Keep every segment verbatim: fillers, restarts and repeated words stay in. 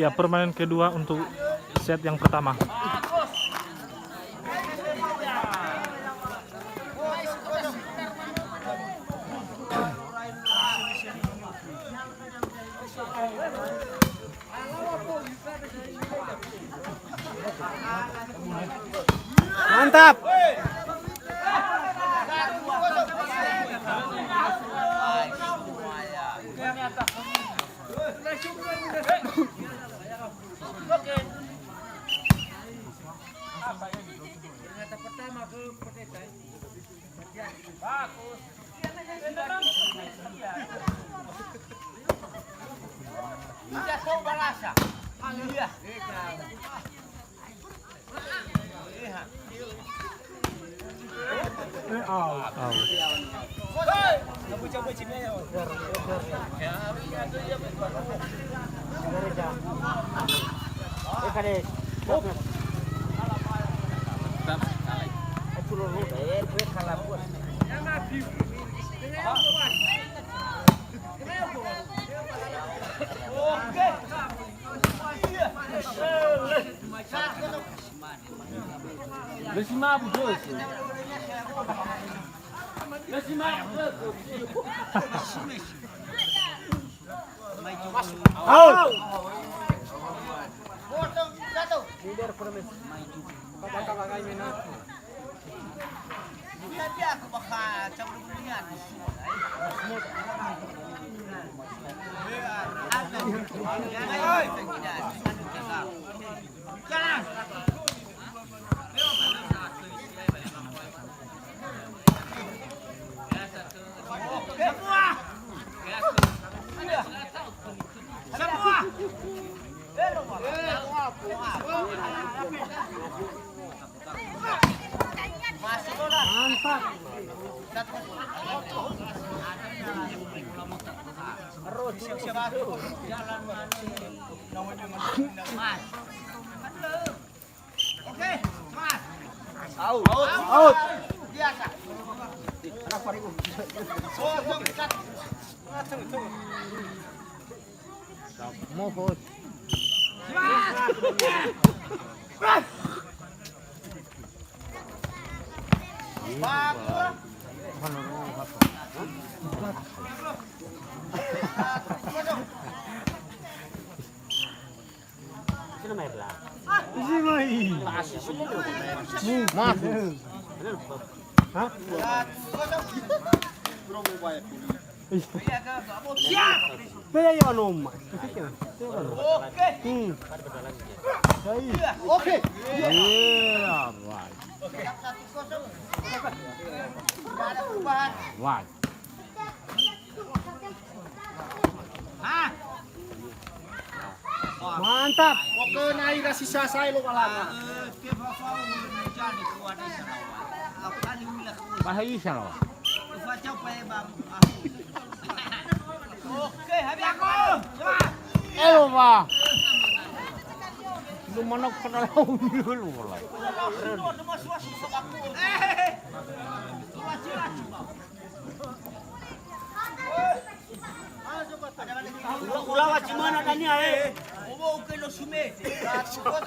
Ya, permainan kedua untuk set yang pertama. Mantap. Lesi mabu, Bos. Lesi mabu, Bos. Out. Out. Out. Biasa. Mohon. Mas. Hah? Siap. Saya ya, no, Mas. Hmm. Oke. Iya, Mas. Wah. Mantap. Pokoknya ira sisa saya lo balanga. Bahaya salah. Oke, habis aku. Elo, Pak. Lu mana kenal dulu, Pak. Ula-, ulawa cimana dania, eh. Obo uke lo sume. Iya. Semua.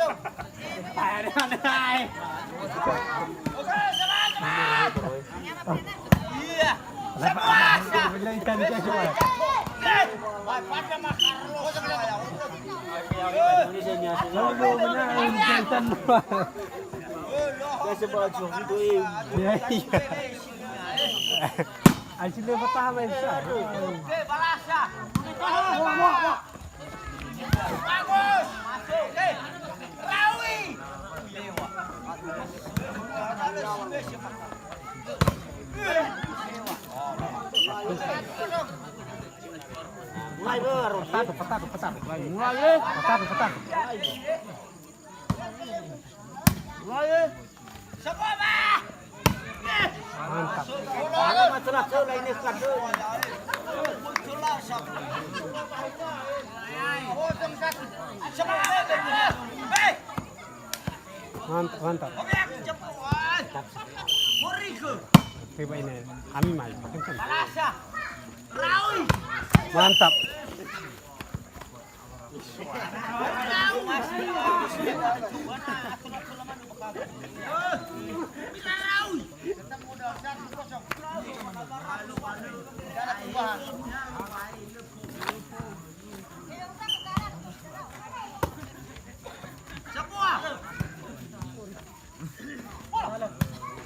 Iya, iya. Ai, sila bertahan, Aisyah. Bagus. Masuk. Eh. Rawi. Mulai, Bro. Petatu, petatu, petatu. Mulai, eh. Petatu, petatu. Mantap. Mantap, mantap. Coba ini, kami mai. Mantap.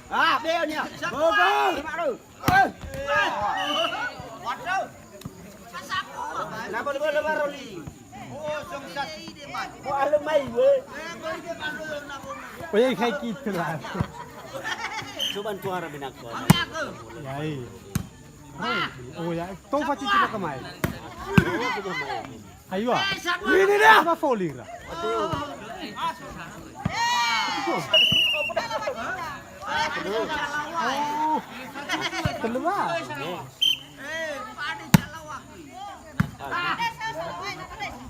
Ah, beo nia. Bogo. Lima ru. Eh. Waduh. Na bolu-bolu baru li. Oh, alö mai we. Oh, ya, kayak gitu lah. Coba tuara binakon. Ya, iya. Oh, ya. Tau pasti coba kemai. Ayo, ah. Ini dia. Apa fouling lah? Oh. Keluar.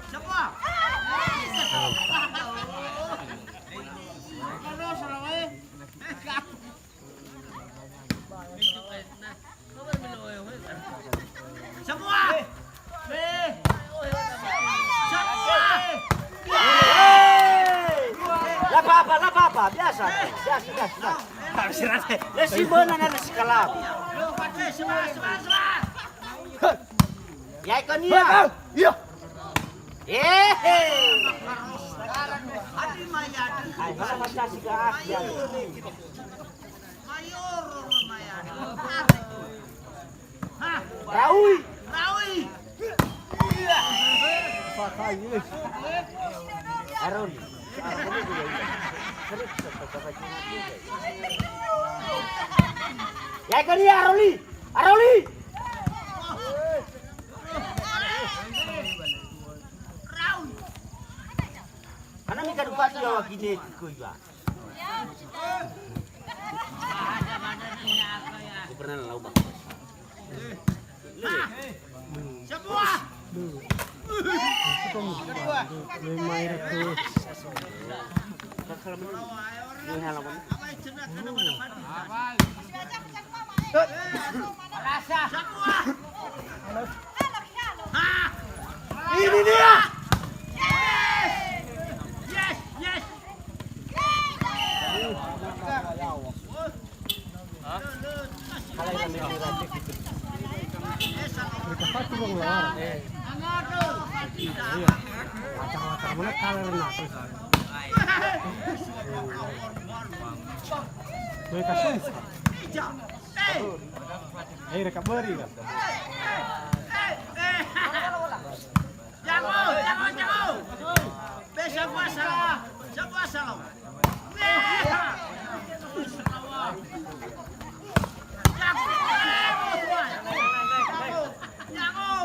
Semua. Semua. La apa-apa, la apa-apa. Biasa, biasa, biasa, biasa. Lesi mena na lesi kalam. Semua, semua, semua. Ya, ikon ia. Iya. Ehe. Hai, mana fantasi ke akhir? Raui. Raui. Aroli. Ya, ikon ia, Aroli. Aroli. Karena mika dukasi ya wakine tikoi ba. Aku pernah lau bak. Semua. Memang itu. Kakak mana? Ini halaman. Ini dia. Yes! Yes! Yes! Iya. Acara-acara mana kalah na? Mereka susah. Eh, reka beri lah. Jago, jago, jago. Be, sambua salah. Sambua salah. Jago. Jago.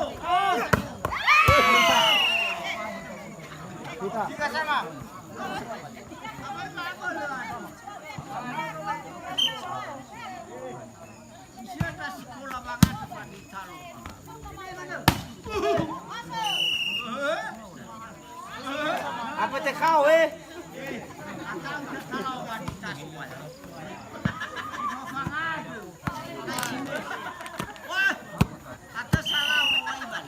Tiga sama. Sia da sekolah banget, Pak, di Talo. Apa teh kau, eh? Wah, kata salah, Pak Iban.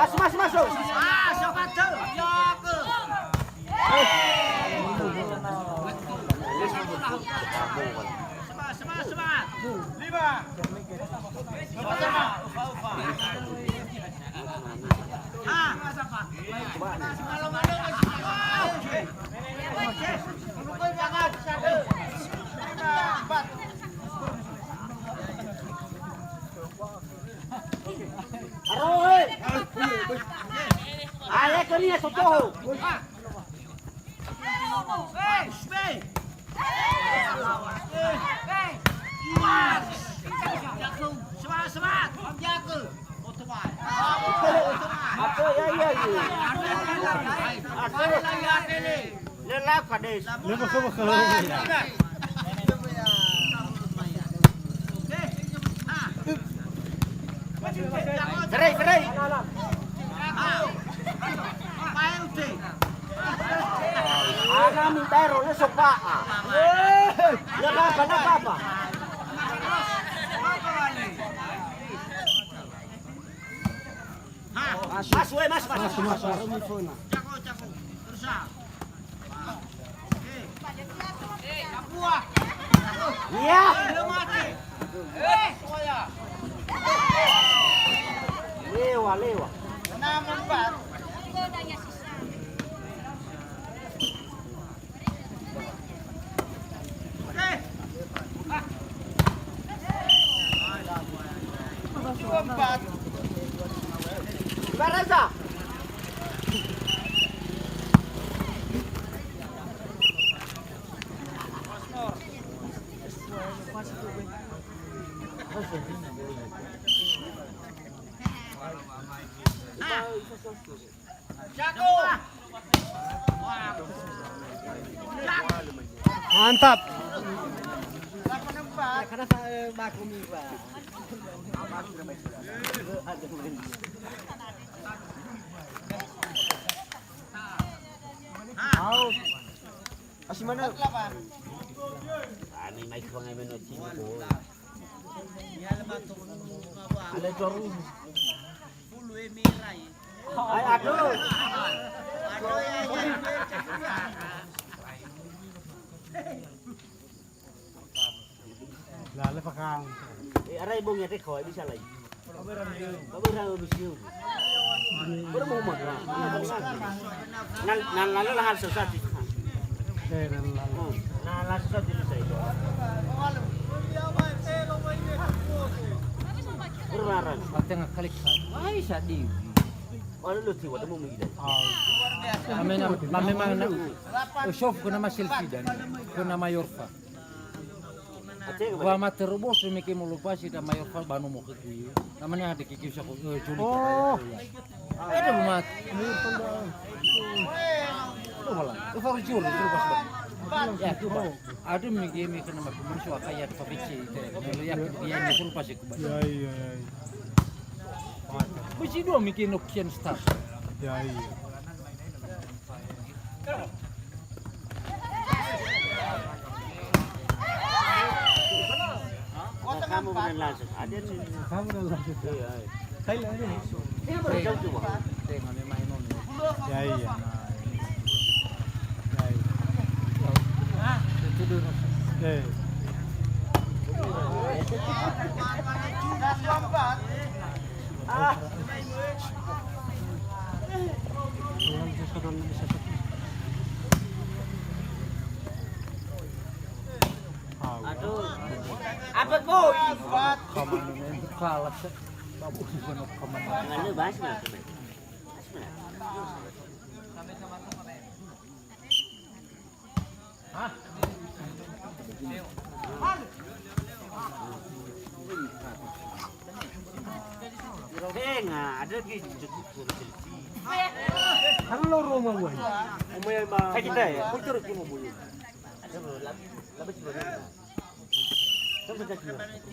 Mas, mas, masuk. Ah, semangat. Semangat, semangat, semangat. Lima. Ah. Empat. Aro, he. Ale kania sotoho. Semangat, semangat. Otobai. Atau ya, ya, ya. Atau ya, ya, ya. Lelak, Kades. Lelak, lelak, lelak. Serai, serai. Ana minta ero le sopa'a. Ya, apa, apa, apa? Masuk, eh, masuk, masuk. Masuk, masuk. Jago, jago. Terus, ah. Iya. Lewa, lewa. Baraza. Mantap. Out. Asi mana? Ani mai kuang ai meno cini ko. Ale toru. Ai, aduh. La, le fakang. Eh, arai bongi ate kau bisa lai. Kau berang bisiu. Berang mau makan. Nan, nan lalu lah harus satu. Eh, nan lalu. Nah, langsung satu itu saya. Berlarang. Pateng kali kau. Ai, sadi. Ame na, ame mana? Sof kena Maselfi dan kena Mayorfa. Wa ma teroboso meke molopasi da Mayorfa ba nomo khögu. Namanya ada kiki sa ko, eh, juli. Oh. Ada rumah. Rumah lah. Itu harus juli, juli pas. Ya, itu, Pak. Ada mege meke nama pemain suaka ya, Pak Vici, itu. Kalau ya, dia ini suruh pasti ke. Ya, iya, iya. Besi dua mungkin Nokian Star. Ya, iya. Kamu dengan langsung. Ada nih. Kamu dengan langsung. Iya, iya. Saya lagi. Ini baru jauh tuh, Bang. Tengok memang ini. Ya, iya. Ya, iya. Itu dulu. Eh. Aduh. Apa koi? Kamu ini kalah, Cek. Kamu ini kalah. Lalu bahas mana? Bahas mana? Tenga, ada lagi cukup kurang. Kan lo rumah gue. Umai ma. Kita ya. Kultur cuma bulu. Ada lo, lab-, labas bulu.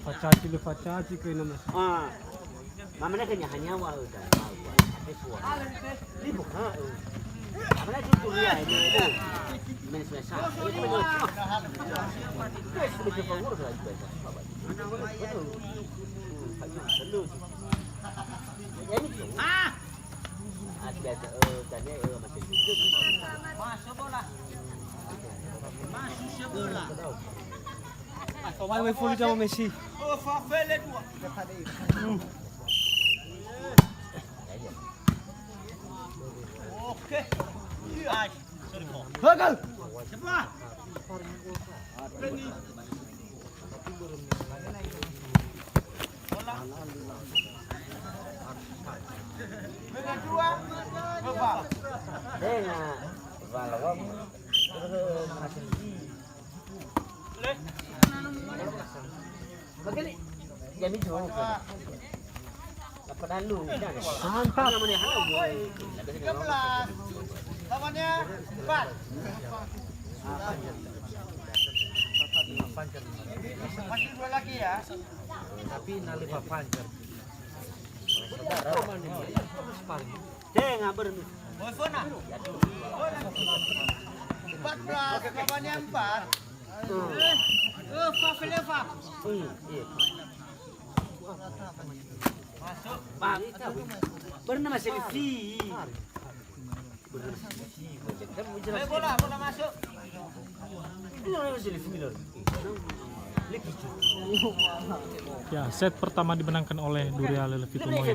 Facaci le facaci ke nama. Ah. Mamana ke nyaha nyawa, eh, dan nyawa. Apa suara? Lima, ha, eh. Apa lagi tu dia ini? Oh. Main semasa. Ini main semasa. Terus lebih power lagi, guys. Apa? Hmm, kayu, telur. Ini. Ah! Ah, biasa, eh, tadi, eh, masih hidup. Masuk bola. Masuk bola. Pemain main full jauh Messi. Hmm. Oke. Gagal. Sebelah. Dengan. Kalau masih. Oke. Jadi jawab. Dapat dalu, jangan. Mantap. Namanya hana. Tiga belas. Lawannya empat. Masih dua lagi ya. Tapi nalih papanjang. Tenga bermi. Empat belas, lawannya empat. Eh, eh, Fa, Fa, Fa. Hmm, iya. Masuk. Pak, pernah masih di sini. Pernah masih di sini. Kan mau jelas. Eh, bola, bola masuk. Ini orang masih di sini, loh. Lagi. Ya, set pertama dimenangkan oleh Duria Lelevi Tumoe.